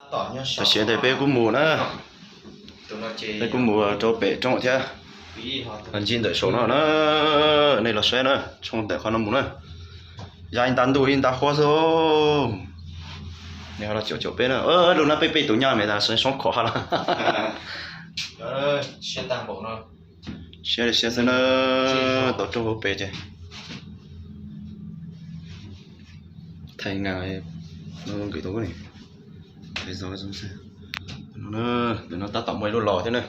Tam sim no peb kuj mus na, peb kuj mus rau pem roob thiab, ntsib ntawm saum no na, nej los saib na, tshooj ntawm qhov no mus na. Ya ib nta ntuj ib nta huab xwb. Nej ho los caum caum peb na, lub no peb peb tus nyaj me tas soob khov ha los. Siab li siab xwb na, tau roob hauv pes ces thaij nqa nkws tau thaij zog xwb. Ntawm no tab tom muaj ib lub los thiab na.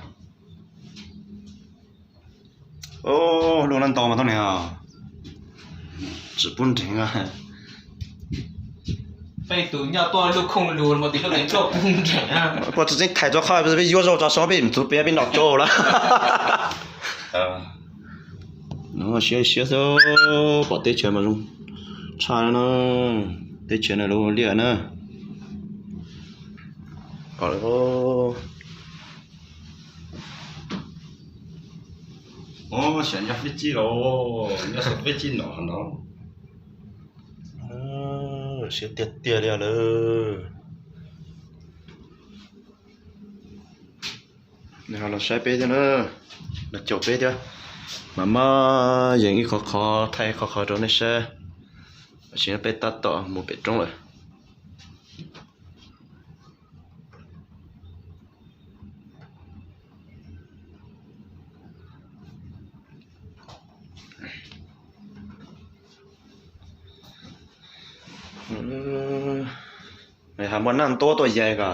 Lub no ntau mas tau ne, tsis pub nreeg. Peb tus nyaj tuaj lub khooj lug mas tis lub nreeg tuaj pub nreeg. Koj tsis txeeb thais tso qhov peb yuav zaug tso so peb mus txug peb peb noj tsau lawm. Siab siab xwb, pom teb chaws mas zoo tshaj na, teb chaws no lub liaj na. Xyov nyob fib tsib los, nyob xyov fib tsib no no. Siab tiag tiag li lawm. Nws ho los saib peb thiab na, los caum peb thiab. Mam maj yees ib qho qhov thaij qhov qhov rau nej saib. Tam sim no peb tab tom mus pem roob lawm. Has muaj naj ntuab tuaj yais ko.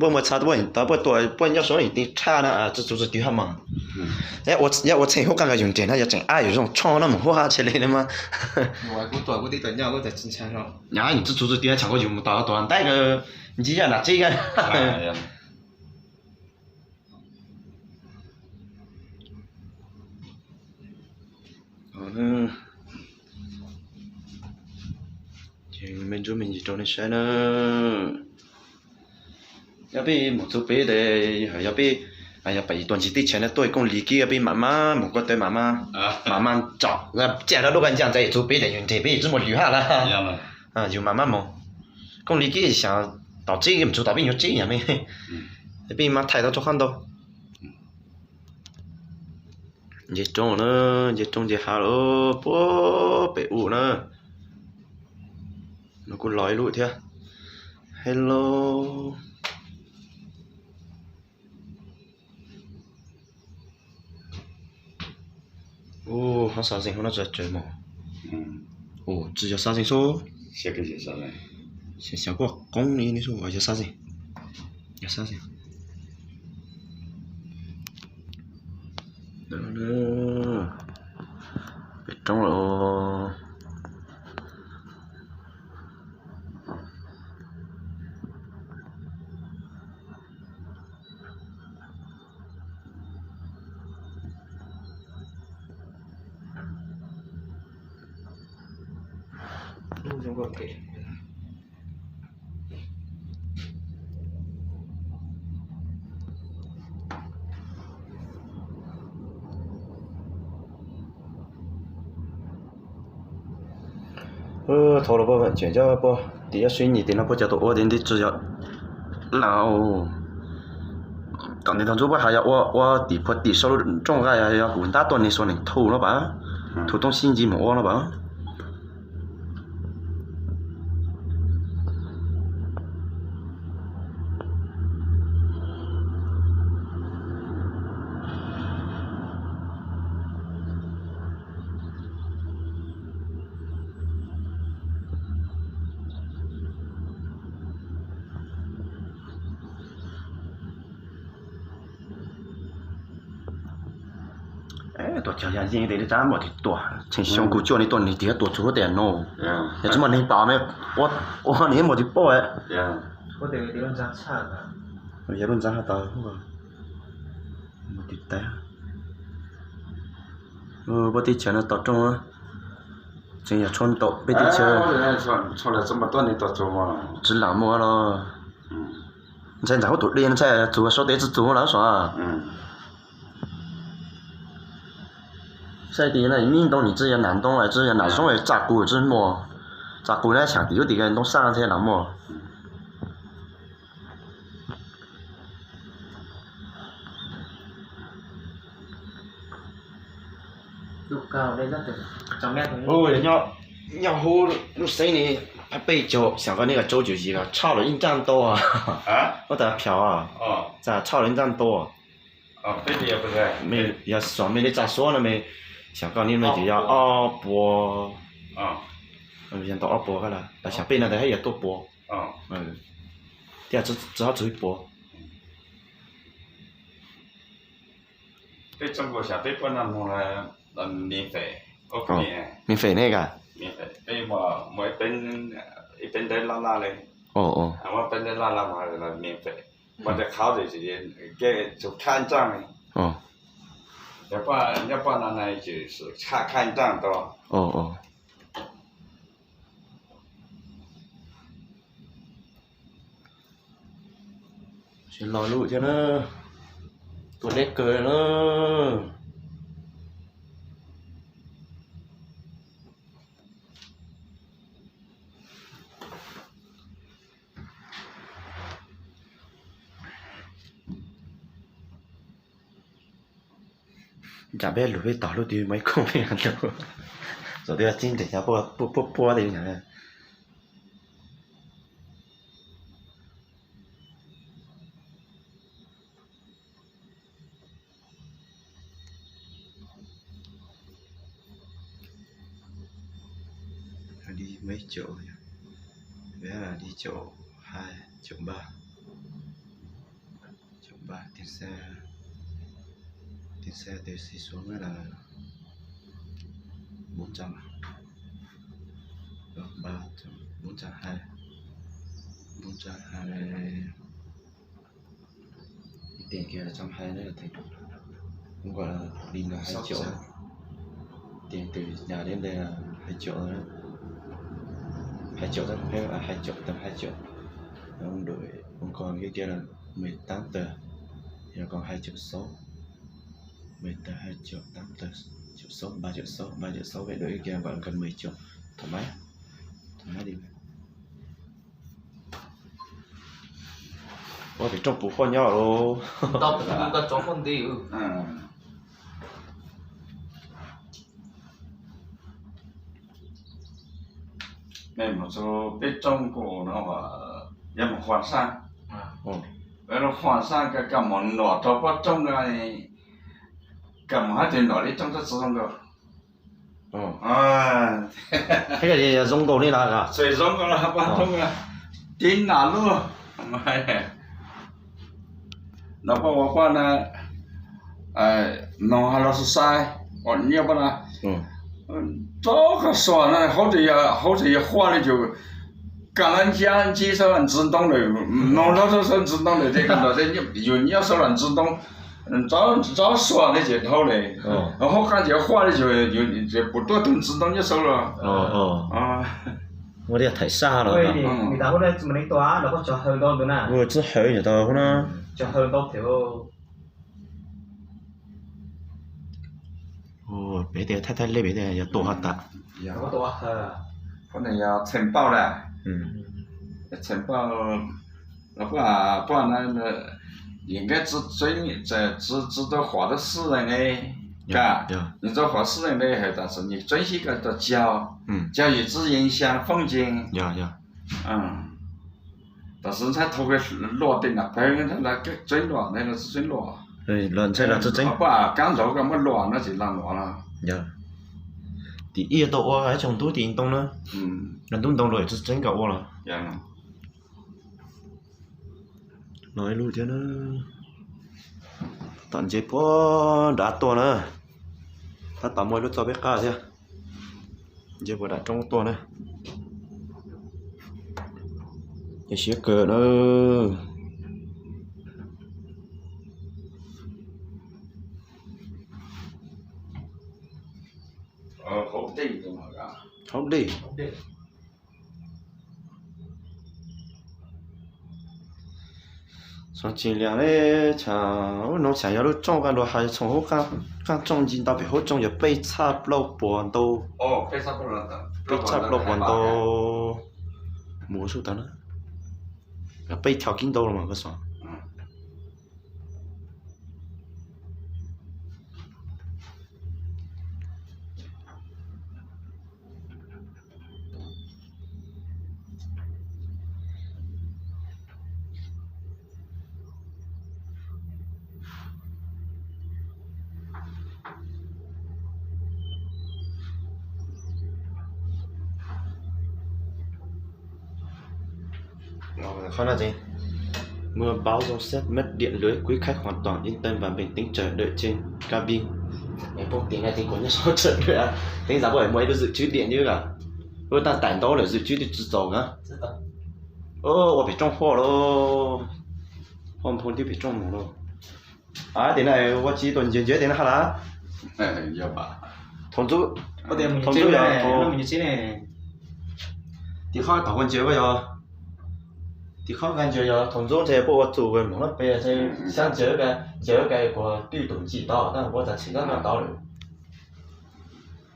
Puab muaj txha puab tau puab tuaj puab nyob saum ib tee tshaj na, tsi txuv tsi twv hab mas. Yog ua txheej hub qaab nkaus yug nres na yog tseem ab yug zoo tshoob na mus huab tsi le na mas. Yog tsi txuv tsi twv tshaj nkaus yug mus tom tus ntaib ntsib yaj nam tsib. Ces me ntsuab me ntsis rau nej saib na. Yog peb mus txug pem tes, yog peb, yog peb tuaj ntsis teb chaws no tuaj kooj li kib peb mam maj mus ko taw mam maj, mam maj tsom, cia rau lub koj ncaj ntxais txug pem tes yug nres peb tsi muaj lwm hab lawm. Yug mam maj mus. Kooj li kib xyov tom tsib mus txug tom peb nyuag tsib yog me, peb mam thaij tau rau qhov ntau. Nce roob na, nce roob nce hav lawm puag pem u na. No kuj los ib lub thiab. Hello. Ub, hab xav zeeg hab no tsa tsawg mog. Ub, tsi yog xav zeeg xwb. Xyov kuj qoob li ne xwb, yog xav zeeg. Yog xav zeeg. Pem roob lawm. Thaum los puab tseem coj puab tim yaj sib nyim tim no puab cov tau ua tim ntej tsi yog lawm. Tom ntej tog ntsuab puab has yog ua ua tim phuam tim sau lub rooj qa yog kuv ntab tuaj ne xuas neeg thu no pam, thu toob sib nci mus ua no pam. Tuam cog yaj yeej tes li tab muaj tus tuam tseem xyoo kuv cuaj ne tuaj nws tias tuam txug huab tes no. Yog tsis muaj neeg pom ne, ua ua ne muaj tus pom. Yog lub ntxa has tas muaj tus tais. Puab teb chaws no tom rooj tseem yog tshuav ntau peb teb chaws. Tsis lam muaj los ntshai ntxhais huab tus dej ntshai txug saub tes tsi txug lawm sav. Txaij ti no nib ntoo nim tsi yog nam ntoo, tsi yog nam zoo, tsa qus tsi muaj, tsa qus na xyaam tim lub tim ntoo sab thiab los muaj. Nyob hub lub xeeb ne, peb caug xyoo koj neb kav tsawb cuj yim los tshaj lawm ib nraj ntau. Ua tas phiav, txawm tshaj lawm ib nraj ntau. Yog xyov mej li tsa suab no, mej xyov koj neb no ces yog ob puas, yog ntau ob puas koj los, los xyov peb no ntawd thiaj yog tuaj puas, thiab tsi txog txug ib puas. Peb tsoom kuv xyov peb puab noj mov, mim fem ne ka, ib peb ntawv laj laj le, muab peb ntawv laj laj mim fem, mas tes qhauv tes tsis, ke tsuas khaj nraaj, nyob paj no na tsis khaj nraaj tau. Los lub thiab na, tua deb kawg na. Ntsam peb lug peb tos lub twg muaj ib khoom peb lug, xyov twb txib nres cov puab puab puab li. Đi mấy triệu nhỉ? Vé là đi triệu hai, triệu ba. Triệu ba, tiền xe, tiền xe từ Sài Gòn là bốn trăm à? Rồi, ba trăm, bốn trăm hai. Bốn trăm hai. Tiền kia là trăm hai đấy, là thành, cũng gọi là đi là hai triệu. Tiền từ nhà đến đây là hai triệu rồi đấy. Hai triệu đấy, hay là hai triệu, tầm hai triệu. Rồi ông đổi, ông còn cái kia là mười tám tờ. Thì nó còn hai triệu sáu. Mười tờ hai triệu, tám tờ, triệu sáu, ba triệu sáu, ba triệu sáu, vậy đổi cái kia gọi là gần mười triệu. Thoải mái. Thoải mái đi. Ua pem rooj puv quaj nyob los. Mej mus txug peb rooj kuj no, yog mus Huam Saj, peb Huam Saj koj mus num rau pob rooj, koj mus hab tug num li rooj txawj txwv zoo nkauj. Zoo nkauj li na, zoo nkauj, tib nam lub no paj ua paj na, noog has los xav xav, nyob paj na, rov qab xuas na, hauv tseem yog huaj li cas, kag lab ncab ncib sab ntsis ntoo lawm, noog lab sab ntsis ntoo lawm, tej kag nrog tej yus nyob sab ntsis ntoo, rov xuas li ces dhau li, hauv qab ces huaj li cas, yus puas tuaj tug ntsis ntoo nyob sab los. Ua li thaim saj los, txij hawv ntau na, peb tias thaij thaij lej pem yog tuaj has tas, yog txheem pauj lawm, txheem pauj los paj na, yus nkaj tsi tau huam tau xwb leej ne, ka, yus tau huam xwb leej ne has tas xwb, yus tseeb sib koj tau caug, caug yus tsi yees xyaa foob ncees. Tam sim ntxhab thaum luaj tej nam pawg ntag, tseeb luaj ntag los tsi tseeb luaj, los ntxhab los tsi tseeb, paj kaab ntaug koj muab luaj no tsis lag luam los. Tim ib tau ua ib tsoom ntub tim ntoo na, ntub ntoo luaj tsi tseeb koj ua los. Los ib lub thiab na. Tom ntses puag nrad tuaj na. Tab tom muaj ib lub txoj peb qab thiab. Ntses puag nram roob tuaj na. Ces siab kawg na. Hauv dej. Txhoov tsis lias li, tshav ub no tshav yog lub rooj qab nrua hais txhoov hub qab rooj nci ntau pem hub rooj yog peb txhab plaub puas ntau. Peb txhab plaub puas ntau. Mus ua sub tau na. Peb chaw kib ntau los mas koj xav. Qhov no ces: Mưa bão dông sét mất điện lưới, quý khách hoàn toàn yên tâm và bình tĩnh chờ đợi trên cabin. Poob tias no ces kuv nyob sau tshawm dua, teeb zav poj muaj ib lub zwm tswb diam nyob a, lub taj taiv ntau lawm zwm tswb twb tsis txaus na. Ua pem rooj huaj lauj, huaj nphoo twb pem rooj mus lauj. Tias na ua tsis tuaj ntsia ntsia tias na ha las. Thaum ntxub, thaum ntxub yog, tim qhov thaum koj ntsia koj yog, tim qhov koj ntsia yog thaum ntxub ntshe puab ua txuj mloog na peb xyab ntsia, ntsia ka kuv twj tus ntsis tau tab puab txav txhim koj tau lawm.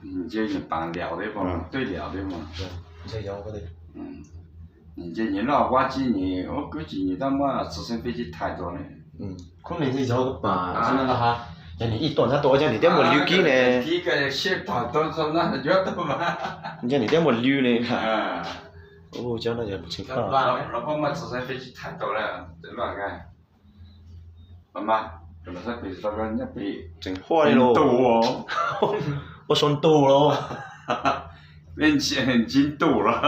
Ntshe nws pav liam li, twj liam li mas. Ntshe yog, ntshe nws noj huab tsi nws ua kwv tsis nws tab muab txog xeeb peb tsis thais rau ne. Khub nws ntshe yog pav no ha, yog nws ib tuam ntxhab tuam ua cov nws thiab muaj lw kib ne. Yog nws thiab muaj lw ne. Cov no yog tseem, los puab muab txog xeeb peb tsis thais rau lawm. Tseem huaj li lauj. Ua sau ntuj lauj. Ntsib ntuj lauj.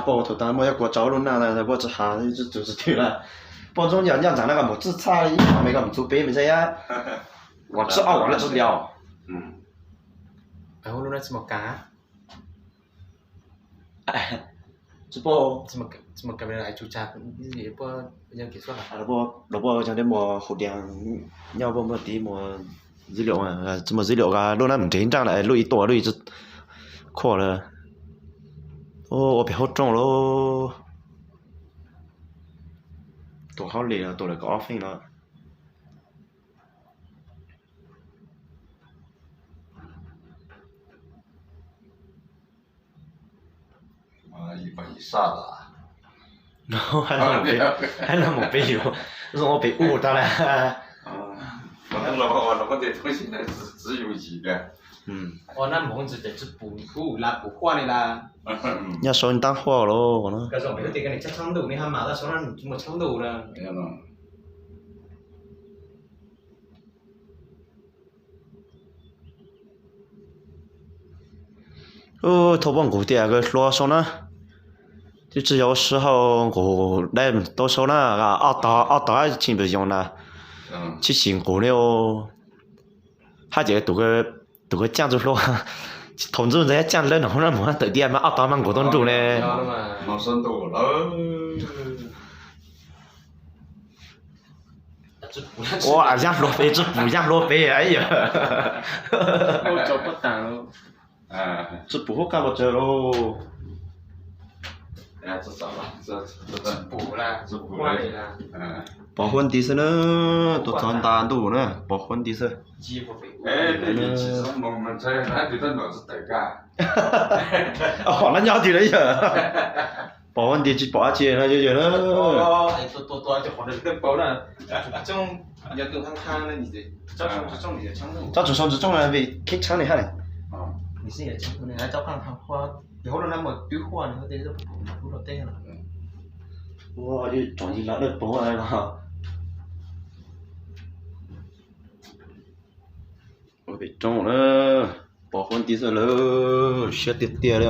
Puab thaum tas muaj yog kuv tsaus lub naj puab tsis has tsis twg lawm. Puab ntxub nyob ntxhab na koj mus txwj txhaj li ib me koj mus txug peb me ntxhab yab. Uas tsi ob uas lawv txhua lias. Lub no tsis mus kas, tsis pom, tsis mus kas, los puab cov ntawd muaj hauv diav nyob puab muaj tiv muaj dữ liệu, tsis muaj dữ liệu lub na mus nres nraj lawm lub ib tuam lub ib tsi khuaj lawm. Ua pem hauv rooj lauj. Tuam hauj lwm los tuam lawm kaum ob feej no. Hab no mus pem yuav zoo ua pem ub tag lawm. Nyob sau ntaab huaj los no. Thaum puab nqus tias kws hluas sau na, twb tsis yog ua sij hawm nqus dai tau sau na, ob tog ob tog tshee npws yoos na, tsis tsis nqus ne. Hab ces tus kws caaj txug hluas, thaum ntxub ntxhab caaj lawm no na mus tawm tiaj mas ob tog mas nqus tau nruj ne. Ua yaj hluas pem, tsi pum yaj hluas pem yog. Tsi pum huab kaj pov tsawg lauj. Pov huab nti xwb na, tuaj txog nta ntuj na, pov huab nti xwb. Hom lab nyob twg lawm yog. Pov huab nti tsis pom dab tsi no yog yawg na. Tsob tsuas sau tsis tsooj vim kheeb tshaab li hab ne. Ua tsom yig lawv dawb paug no. Ua pem roob na, pov huab nti xwb lawm, siab tiag tiag li.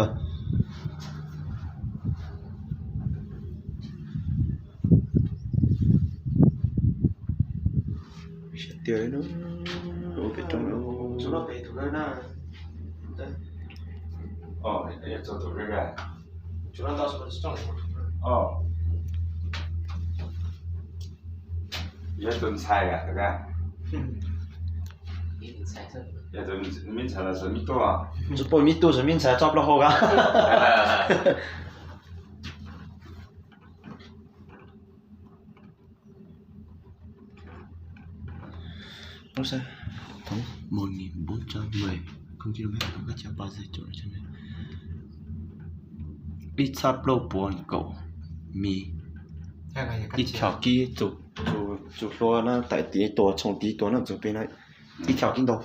Siab tiag li na, ua pem roob na. Yog tus ntxhais, yog tus me ntxhais los yog me tub? Tsis pom me tub, yog me ntxhais tso plaub hau ka. Ub, saib, một nghìn bốn trăm mười, không km, tổng các chặng ba giờ chiều trên này. Ib txhiab plaub puas kaum mi. Ib chao kib txug, txug hlua na, tawm tid tuas, tshooj tid tuas na, txug pem na, ib chao kib ntau.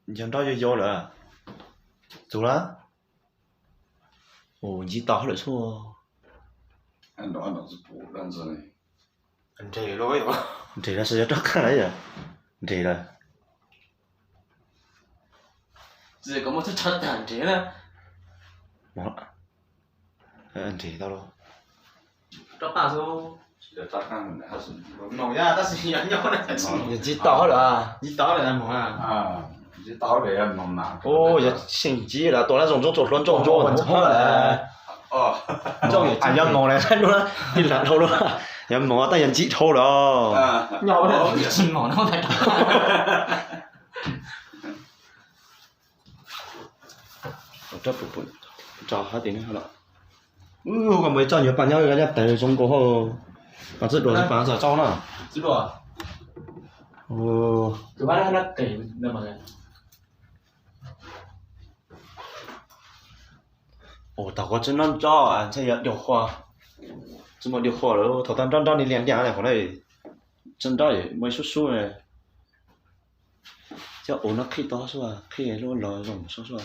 Yog nroj yau yau lawm. Txug lawm. Ua ntsib tau lawm xwb. Nres lawm, nres lawm, sawv yog rov qab lawm yom. Nres lawm. Nres tau los. Yog ntsib tau lawm. Ua yog seem ntsib lawm, tuaj lawm zoo ntsoov txuas hlua ntsoj ntsoov ntsoov lawm. Yog moos lawm, lam dhau lawm. Yog moos tab yog ntsib dhau lawm. Koj mus txog nyuag pas nyob, nyob tes zoo nkaus hauj, pas txwj duas, pas txog tsaub na. Ua tau qhov tseeb noj nroj, ntshai yog diav qhua, tsis muaj diav qhua lawm, thaum tau nroj nroj ni lias lias qhov na, tseeb nroj muaj ib sub sub. Cov ua no qhib tau sub, qhib lub los zoo sub sub.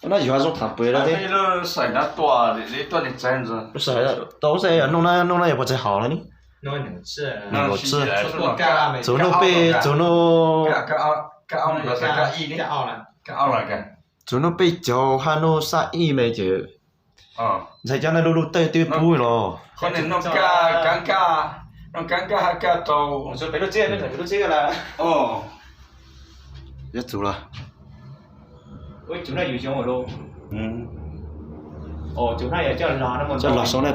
No yuav zoo tham pem lawm thiab. Tau xwb, noj na, noj na yog puas txawj haus lawm ne? Txug nuj peb, txug nuj, txug nuj peb caug hab nuj xab ib me ces ntshai cov no luj luj tej twb pub los. Yog txug los. Coj los sau na.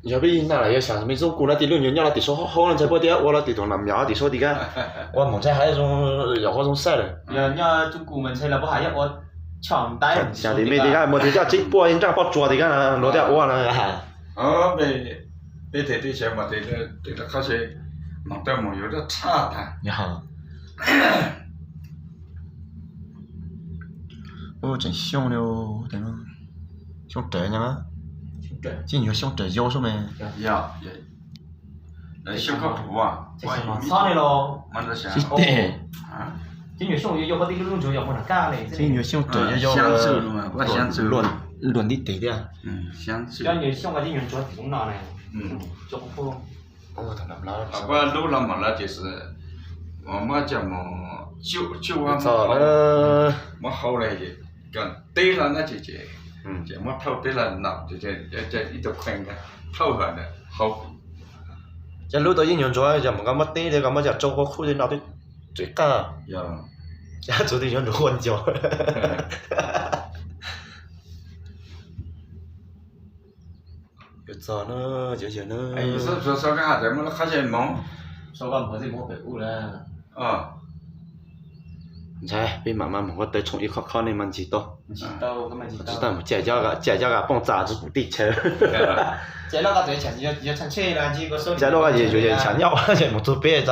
Yog peb na lam yog xyam me zoo kuv na, tim luj nyuam nyob los tim saum hauv hauv no ntshai puab tias ua los tim tus nam yom tim saum tim kab, ua moog ntshai hab zoo, yog qhov zoo xaj lawm. Xyam tim me tim kab, muaj tim coj tsib puaj nraj pob tsuas tim kab luag tias ua na. Peb teg teb chaws mas tes qhov se moog tau moog yuav dab tshaj tag. Tseem xyooj li, xyooj rawv nyob, tsis nyuag xyooj rawv yau xwb me. Tsis tes, tsis nyuag xyooj rawv yau yau, luag ntib tes thiab. Lub los mas lawv ces muab coj mus, muab hau li, koj teb los na ces, ces muab thauj teb los noj, ib tug kheej thauj hauv. Cov lub tau yeej nyuag ntsuav, yog mus koj muab teb li koj muab coj tsau kua khub li no twb tseem qab. Cov txug twb yuav nrug ua ncaus. Yuav txog na, yuav yawg na. Ntshai peb mam mam mus koj tawv tshooj ib qhov qhov nej mas ntsib tau. Tsis tau mus cais cov, cais cov qas pooj txas tij chaw. Cais loj qas yuav yog chav nyoj, mus txug peb,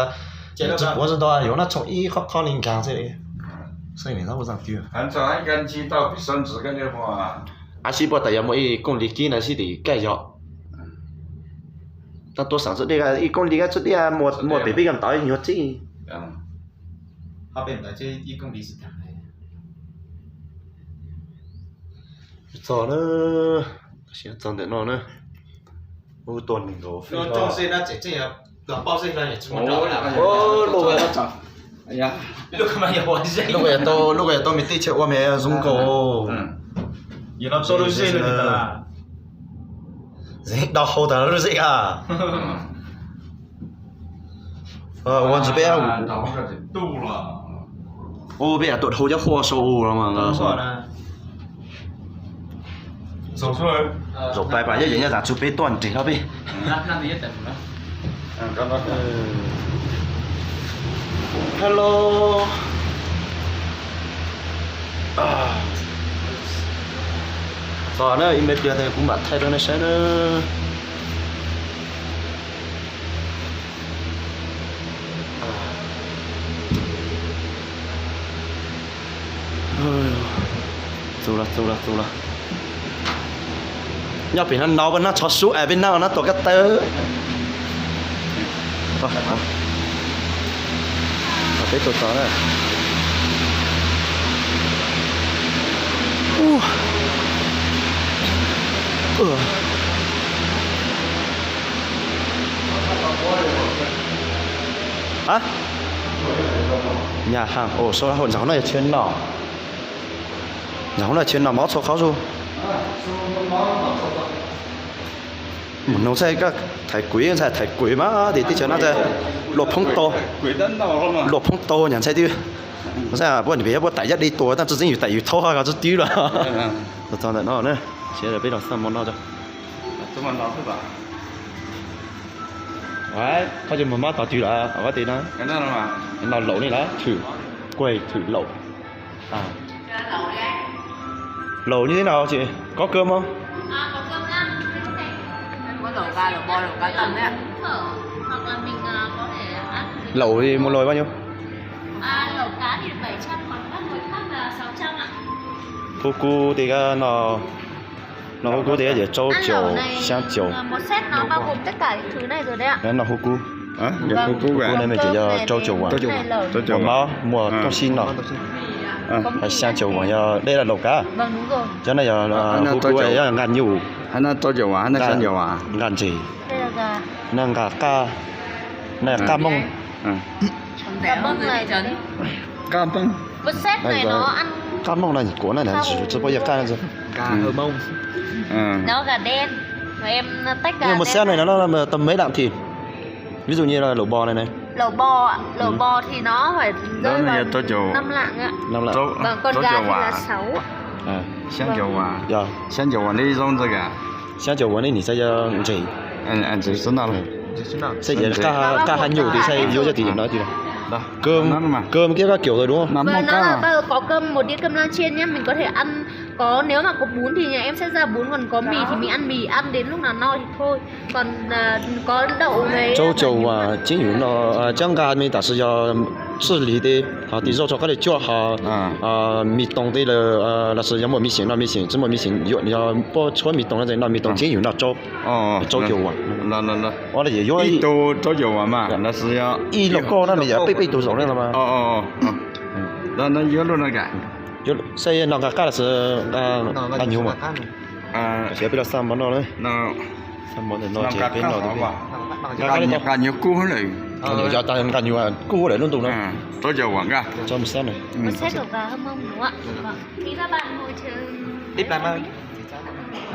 tsis puav tsis ntau, yuav noj tshooj ib qhov qhov li nkaag xwb. Ab sib puas tas yog muaj ib kooj li kib na sib tim kaj yog. Tau tuav xaam txhua dej, ib kooj li kab txhua dej muaj pem peb kag tau nyuag txij. Txog na, txog ntawm no na. Ub, tua neeg nkaus. Lub ko yog tau, lub ko yog tau me tij chaw ua me zoo nkaus. Zeeg dau hau tas lub zej a. Ua ntsis peb. Ua peb tuam dhau cov huaj sau los mas. Zaum pais pas yog yog nyob tas txug peb tuaj nres hlo peb. Hello. Txog na, ib me pliag kuv mam thaij rau nej saib na. Txus los txus los txus los. Nyob pem no no peb nab tsho sub es peb nab no tuam kab tawb. Peb tuaj txog na. Hab, nyaj haaj os, sab hauv ntawm no yog chaw noj. Ntawm no chaw noj mov txhua qhov zuj. Mus noog txhaj koj thaiv kuiv, txhaj thaiv kuiv mas tim teb chaws no txhaj luaj phoob tau, luaj phoob tau nyaj ntxhais twb. Txhaj puab niam pem puab taim yaj dej tuaj tab tsi txeeb yus taim yus thaub hab ko txhaj twb los. Txog ntawm no na, peb los xaj mov noj tso. Koj cov mov mab tod twg lawm? Vaj tes no, no laus ne lawm, thwm, kuaig thwm laus. Laus như thế nào chị? Có cơm không? Lẩu thì một nồi bao nhiêu? Lẩu cá thì bảy trăm, còn các nồi khác là sáu trăm ạ. Hub kub tej no, no hub kub tej yog rau caum, xyaa caum. Một set nó bao gồm tất cả những thứ này rồi đấy ạ. No hub kub. Hub kub ne ces yog rau caum won. Muaj mov, muaj tauj sib no. Xyaa caum won yog dej laj laus kav. Cov no yog hub kub, yog nqaj nyuj, nqaj ntses, nqaj qaj, no yog qaj mooj. Qaj mooj no kuv na, tsis paub yog qaj. Muaj xab no no tau mấy lạng thịt? Ví dụ như là lẩu bò này này. Lẩu bò, lẩu bò thì nó phải rơi vào năm lạng ạ. Năm lạng. Còn gà thì là sáu. Xyaa caum won. Xyaa caum won li zoo ntawd kav. Xyaa caum won li nim xav yog ntses. Xav yog qaj hab nyuj tis xav yuav cov tis no tis. Cơm, cơm kiab kab kiaum tau đúng không? Vâng, nó là bao có cơm, một đĩa cơm lam chiên nhá, mình có thể ăn, có, nếu mà có bún thì nhà em sẽ ra bún, còn có mì thì mình ăn mì, ăn đến lúc nào no thì thôi. Còn có đậu với... Rau caum won ceeb yus noj, cov nqaj me tam sim yog txwj lis tej, ho tis zaub rau qab li cuaj ho, mis toos tej lawm, los sis yog muaj mis xeem noj mis xeem, tsis muaj mis xeem yuav, yog puab tshuab mis toos no ces noj mis toos ceeb yus noj rau, rau caum won. Ua li yuav ib lauj kaub no nws yog peb peb tug zaum na los mas. Xav noj nqaj qaj los sis nqaj nyuj mas. Xav peb los xaj mov noj na. Xaj mov ntawm no ces peb noj, nqaj nyuj kub lawm. Yog tas nqaj nyuj kub lawm lub ntuj no. Rau caum won nqaj. Tso mus xab na.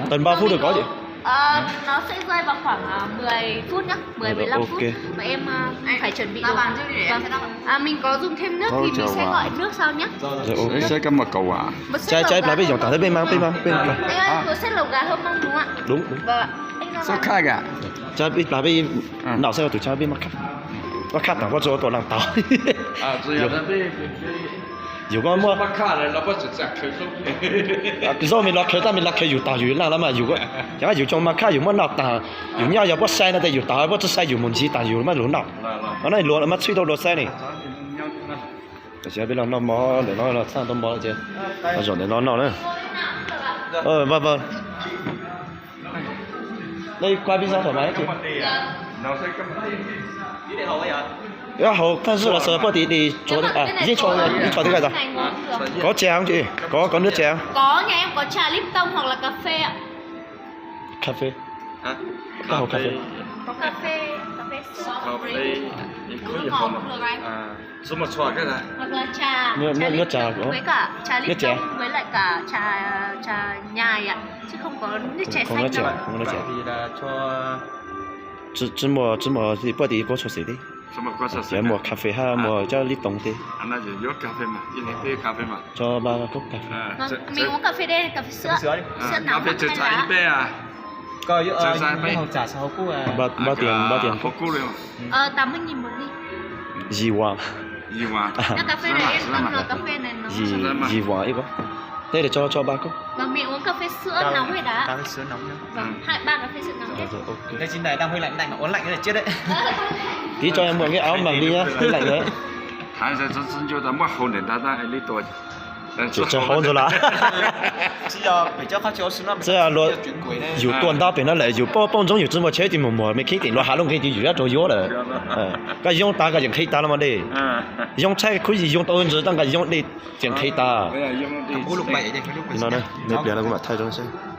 Tầm bao phút được có chị? Ờ, nó sẽ rơi vào khoảng, à, mười phút nhá, mười, mười lăm phút. Và em, à, phải chuẩn bị đồ. Vâng. À, mình có dùng thêm nước thì mình sẽ gọi nước sau nhé. Một set lẩu gà. Một set lẩu gà. Ê, một set lẩu gà hâm mông đúng không ạ? Đúng, đúng. Vâng ạ. Sao khai cả? Cho biết là biết nọ sẽ tụi cho biết mắc khắc. Mắc khắc tao có cho tụi lăng tao. Yus koj muaj, yus koj muaj, yus los khwv tag, yus los khwv yus laj los mas yus, yus coj mas khab yus muab noj tag, yus nyob yog puab sai no tes yus tag, puab tsis sai yus mus ntsib tag yus muab luag noj. Ho no luag mas txhij tau luag sai ne. Tam sim no peb los noj mov ntawm no, los txaj tau mov ces zaum ntawm no noj na. Vâng, vâng. Đây, qua video thoải mái chị. Ơ, hauv thaj zws los sawv puaj tim tim tsuav, yeej tso thiab. Có trà không chị? Có, có nước trà không? Có, nhà em có trà Lipton hoặc là cà phê ạ. Cà phê. Có hộp cà phê. Có cà phê, cà phê sữa. Có nước ngọt cũng được anh. Hoặc là trà, nước, nước, nước trà cũng, với cả trà Lipton với lại cả trà, trà nhài ạ. Chứ không có nước chè xanh đâu. Không có nước chè. Tsis muaj, tsis muaj, puaj tim kuv tshua xim thiab. Ces muas cà phê hab muas cov lib toov teb. Tso ba koj cà phê. Npaj tias, npaj tias yim vas, yim vas ib ko. Teb tso, tso ba koj. Tib tso muaj nqaij aub mas li lawm. Tsis tso hauv ntxuag lawm. Txawm luag yus tuaj ntab pem no lawm yus paub paub ntsoov yus tsi muaj tsheb ces mus muag me kheeb tim luag hav luaj nqi ces yus zab rau yuav lawm. Koj yoo tas koj yeej nqhis tas los mas dej. Yoo tshaib khuv yim yoo tau ntsis tab nqa yoo dej ces nqhis tas. Me pliag no kuv mam thaij rau seb.